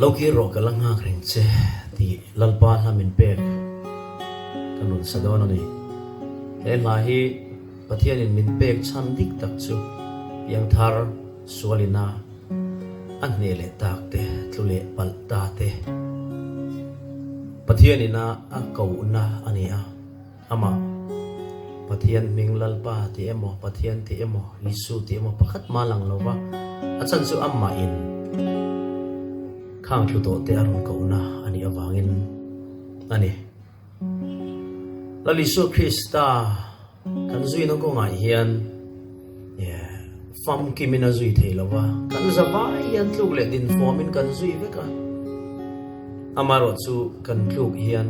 Lo kir rawh ka la nghak reng che tih Lalpa hla min pek ka nun sa dawn a ni. He hla hi Pathianin min pek chhan dik tak chu piangthar sualina a hneh leh tak te, tlu leh palh ta te Pathianina a kohna a ni a. Amah, Pathian hming Lalpa tih emaw, Pathian tih emaw, Isu tih emaw pakhat mah lang lo va, a chan chu amahin khang thlu tawh te a rawn kohna a nih avangin a ni. Lal Isua Krista kan zuina kawngah hian famkimin a zui thei lo va, kan zavai hian tluk leh dinfawmin kan zui vek a, amaherawhchu kan tluk hian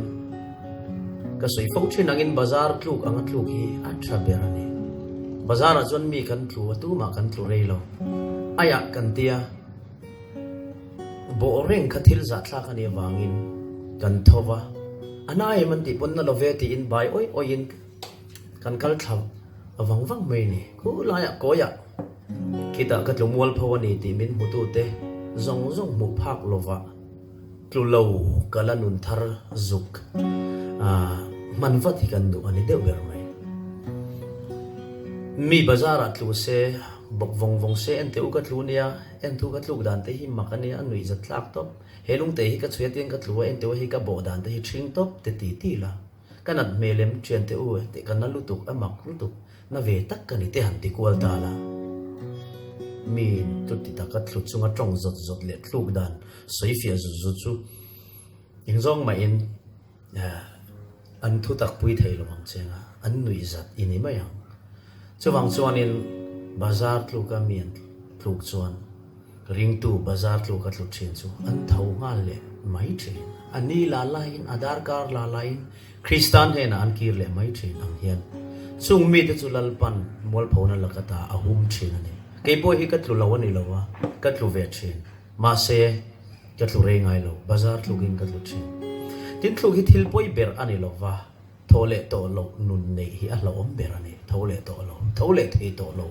Ka sawi fo thin angin bazar tluk anga tluk hi a tha ber a ni. Bazarah chuan mi kan tlu a, tumah kan tlu rei lo. Aiah kan tia bawh reng kha thil zahthlak a nih avangin kan tho va, a na em an tih pawn na lo ve tiin bai awih awihin kan kal thla vang vang mai a ni. Khu laiah kawiah khitah ka tlu mual pho a ni tih min hmutute zawng zawng hmuh phak lovah Tlu lo ka la nun thar zuk a hman vat hi kan duh a ni deuh ber mai. Mi bazar ah tlu se, bawk vawng vawng se en teh u ka tlu nia, en thu ka tluk dan te hi mak a nia, a nuih zat tlak tawp. He lungte hi ka chhui a tiang ka tlu a, en teh u hei ka bawh dan te hi ṭhing tawp te ti ti la. Ka nat hmel em thian teh u teh ka na lutuk a mak lutuk na ve tak ka ni te han ti kual ta la. Mi tlu ti taka thlu chunga tawng zawt zawt leh thluk dan sawi fiah zut zut chu engzawng mahin an thu tak pui thei lo ang cheng a, an nuih zat i ni mai ang. Chuvang chuanin bazar tluka mi an tluk chuan Ringtu bazar tluk a tlu thin chu an tho nghal leh mai thin. A ni la laiin, a darkar la laiin Kristan hnenah an kir leh mai thin ang hian chung mite chu Lalpan mualphona laka ta a hum thin a ni. Kei pawh hi ka tlu lo a ni lo a, ka tlu ve thin. Mahse, ka tlu rei ngai lo, bazar tlukin ka tlu thin. Tin, tluk hi thil pawi ber a ni lo va, tho leh tawh loh nun neih hi a hlauhawm ber a ni. Tho leh tawh lo, tho leh thei tawh lo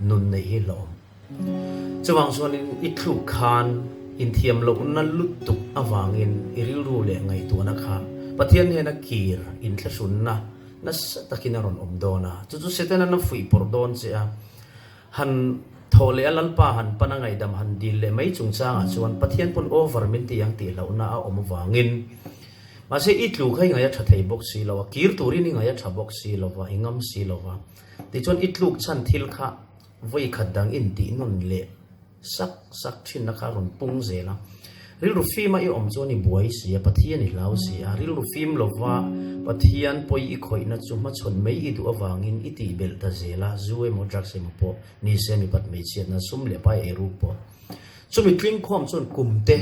nun neih hi hlauhawm. Chuvang chuanin i thluk khan inthiam lohna lutuk avangin i rilru leh ngaihtuahna kha Pathian hnena kir inthlahrunna nasa takin a rawn awm dawn a. Chu chu Setana'n a fuih pawrh dawn che a, han thawh leh a Lalpa han pan a ngaihdam han dil leh mai chungchangah chuan Pathian pawn over min ti ang tih hlauhna a awm avangin mahse i tlu kha i ngaih a tha thei bawk si lo a, kir turin i ngaih a tha bawk si lo va, i ngam si lo va. Tichuan i tluk chhan thil kha Vawi khat dang intih nawn leh sak sak thinna kha a rawn pung zel a. Rilru fima i awm chuan i buai si a, Pathian i hlau si a. Rilru fim lova Pathian pawi i khawihna chu hmachhawn mai i duh avangin i tih belh ta zel a, zu emaw drugs emaw pawh ni se mipat hmeichhiatna sum leh pai eiruk pawh. Chumi tlingkhawm chuan kum te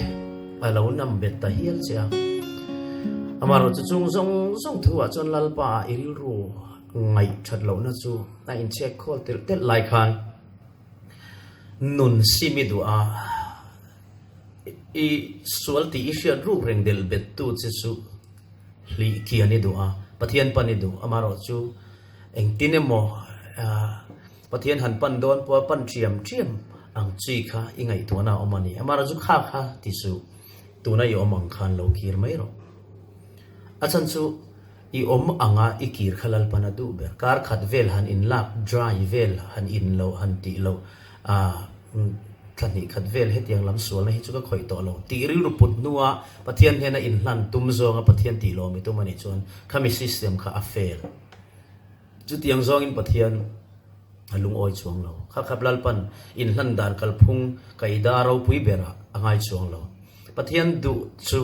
a lo nam bet ta hial che a. Amaherawhchu chung zawng zawng thu ah chuan Lalpa ah i rilru ngaih that lohna chu a inchhek khawl telh telh lai khan nun sim i duh a, i sual tih i hriat ruk reng delh bet tu che chu hlih kian i duh a, Pathian pan i duh. Amaherawhchu engtin emaw Pathian han pan dawn pawha pan ṭiam ṭiam ang chi kha i ngaihtuahna a awm a ni. Amaherawhchu kha kha ti suh, tuna i awm ang khan lo kir mai rawh. A chhan chu I awm anga i kir kha Lalpan a duh ber. Kar khat vel han in lak dry vel han in loh han tih loh ah thla hnih khat vel hetiang lam sualna hi chu ka khawih tawh lo tih rilru put hnua Pathian hnena inhlan tum zawnga Pathian tih lawm i tum a nih chuan khami system kha a fail. Chutiang zawngin Pathian a lungawi chuang lo. Kha khap Lalpan inhlan dan kalphung kaida ropui berah a ngai chuang lo. Pathian duh chu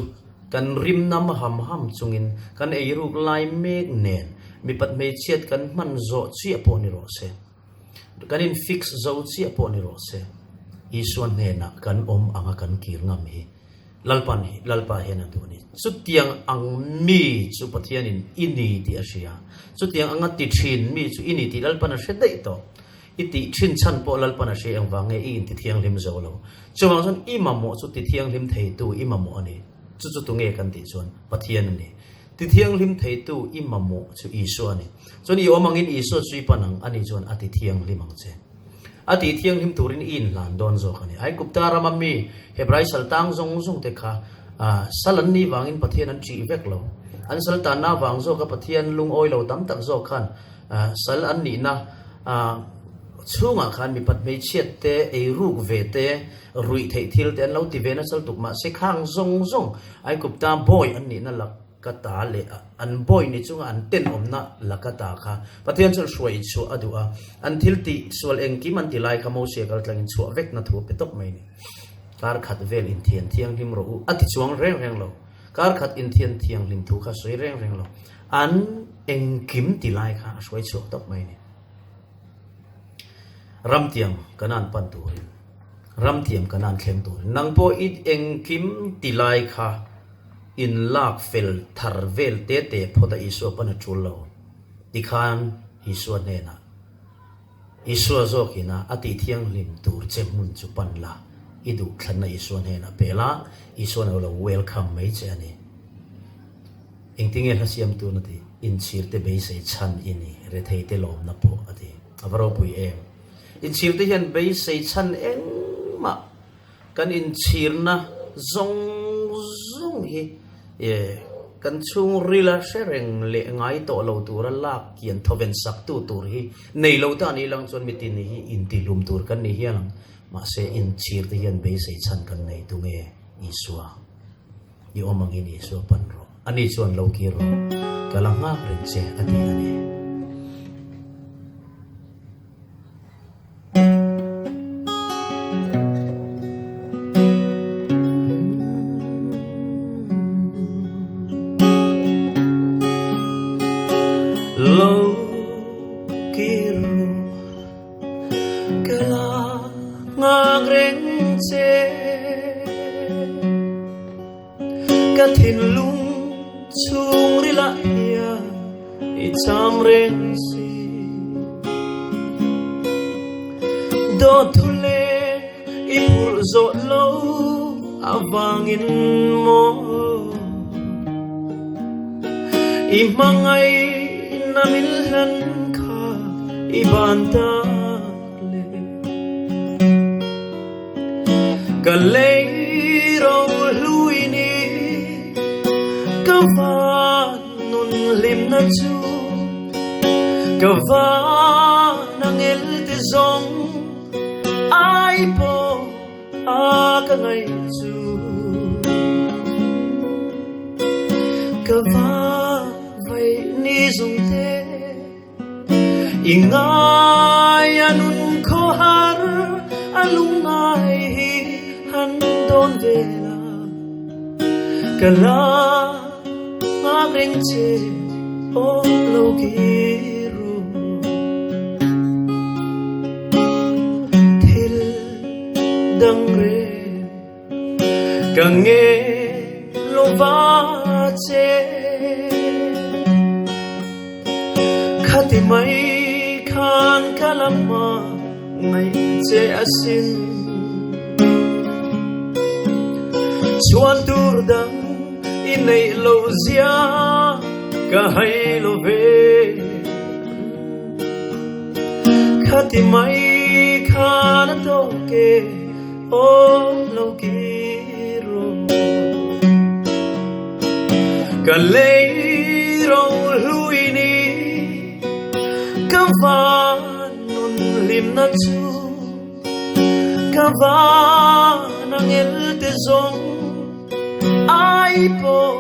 kan rim nam ham ham chungin kan eiruk lai mek nen mipat hmeichhiat kan hman zawh chiah pawh ni rawh se, kan in fix zo chiah pawh ni rawh se, Isua hnenah kan awm anga kan kir ngam hi Lalpan hi Lalpa hian a duh a ni. Chutiang ang mi chu Pathianin i ni tih a hria. Chutiang anga ti thin mi chu i ni tih Lalpan a hre daih tawh. I tih thin chhan pawh Lalpan a hria engvang nge i intithianghlim zo lo. Chuvang chuan i mamawh chu tithianghlim theitu i mamawh a ni. Chu chu tunge kan tih chuan Pathian a ni. Tithianghlim theitu i mamawh chu Isua a ni. Chuan i awm angin Isua chu i pan ang, ani chuan a tithianghlim ang che. A tih thianghlim turin i inhlan dawn zawk a ni. Aigupta rama mi Hebrai sal tang zawng zawng te kha sal an nih vangin Pathian an ṭih vek lo. An sal tanna vang zawka Pathian lungawi lo tam tak zawk khan sal an nihna chhungah khan mipat hmeichhiat te, eiruk ve te, ruih theih thil te an lo ti ve nasa lutuk. Mahse khang zawng zawng Aigupta bawi an nihna lak ka ta leh an bawi ni chunga an tenawmna la ka ta kha Pathian chuan hruai chhuah a duh a, an thil tih sual engkim an ti lai kha Mosia kal tlangin chhuah vekna thu a pe tawp mai a ni. Kar khat vel inthian thianghlim rawh u a ti chuang reng reng lo. Kar khat inthian thianghlim thu kha sawi reng reng lo. An engkim ti lai kha a hruai chhuak tawp mai a ni. Ramtiang Kanaan pan turin, Ramtiang Kanaan thleng turin nang pawh i engkim ti lai kha in lak fel thar vel te te phawt a Isua pawn a tul lo tikhan Isua hnenah Isua zawkin a a tih thianghlim tur che hmun chu pan la i duh thlanna Isua hnenah pe la Isuan a lo welcome mai che a ni. Engtinge hla siam tun a ti? Inchhir te beisei chhan i ni, rethei te lawmna pawh a ti. A va ropui em? Inchhir te hian beisei chhan engmah kan inchhirna zawng zawng hi kan chhungrila hre reng leh ngai tawh lo tura lak kian thawven saktu tur hi nei lo ta ni lang chuan mitin hi intihlum tur kan ni hial ang. Mahse inchhir te hian beisei chhan kan nei tunge Isua? I awm angin Isua pan rawh. Ani chuan lo kir rawh. Ka la nghak reng che a ti a ni. Lo kir rawh. Ka la nghak reng che. Ka thinlung chhungril ah hian i cham reng si. Dawt thu leng i phurh zawh lo avangin maw i hmangaihna min hlan kha i ban tak le. Ka lei ro hlui ni ka van nun hlimna chu ka van angel te zawng ai pawh a ka ngaih chu ka van vai ni zawng te I ngai a nun khawhar a lungngai hi han dawn ve la, ka la nghak reng che awm lo kir ru. Thil dang reng ka nge lo va che. Khati mai khan ka lama ngaih che asin. Chuan tur dang i neih lo zia ka hai lo ve. Khati mai khan a tawk e. Aw lo kir rawh. Ka lei ro hlui ni ka van nun hlimna chu ka van angel te zawng ai pawh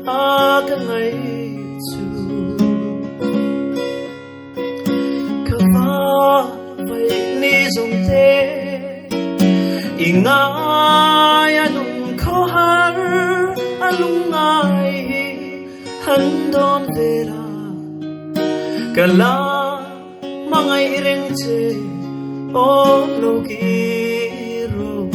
a ka ngaih chu. Ka va vai ni zawng te i ngai a nung khaw har a lungngai hi han dawn ve la ka la hmangaih reng che aw lo kir rawh.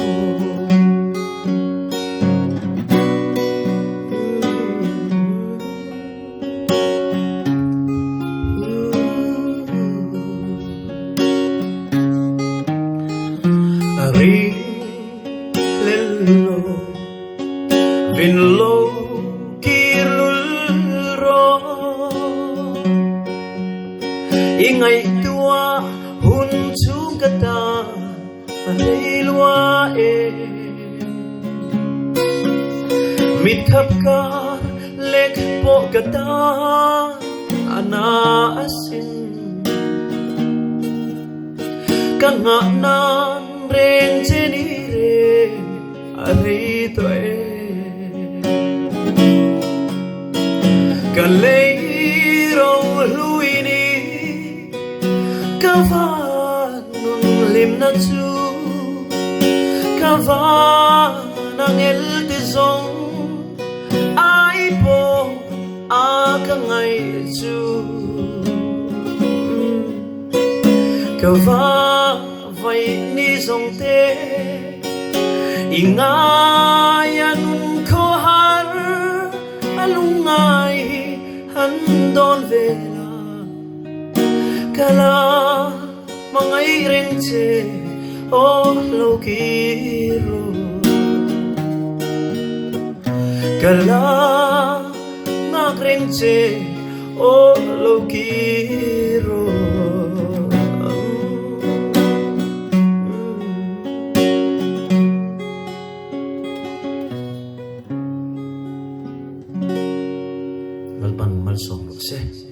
Ring lel lo vin lo kir lul rawh I ngaihtuah hun chhung ka tan. lua e. Mit khap kar lek pawh ka tan a na asin. Ka nghah nan reng che ni reng a rei tawh e. Ka lei ro hlui ni ka van nun hlimna chu ka van angel ti zawng ai pawh a ka ngaih chu. Ka va vai ni zawng te i ngai a nun khaw har a lungngai hi han dawn ve la. Ka la hmangaih reng che aw lo kir rawh. Ka la nghak reng che aw lo kir rawh. Lalpan malsawm rawh se.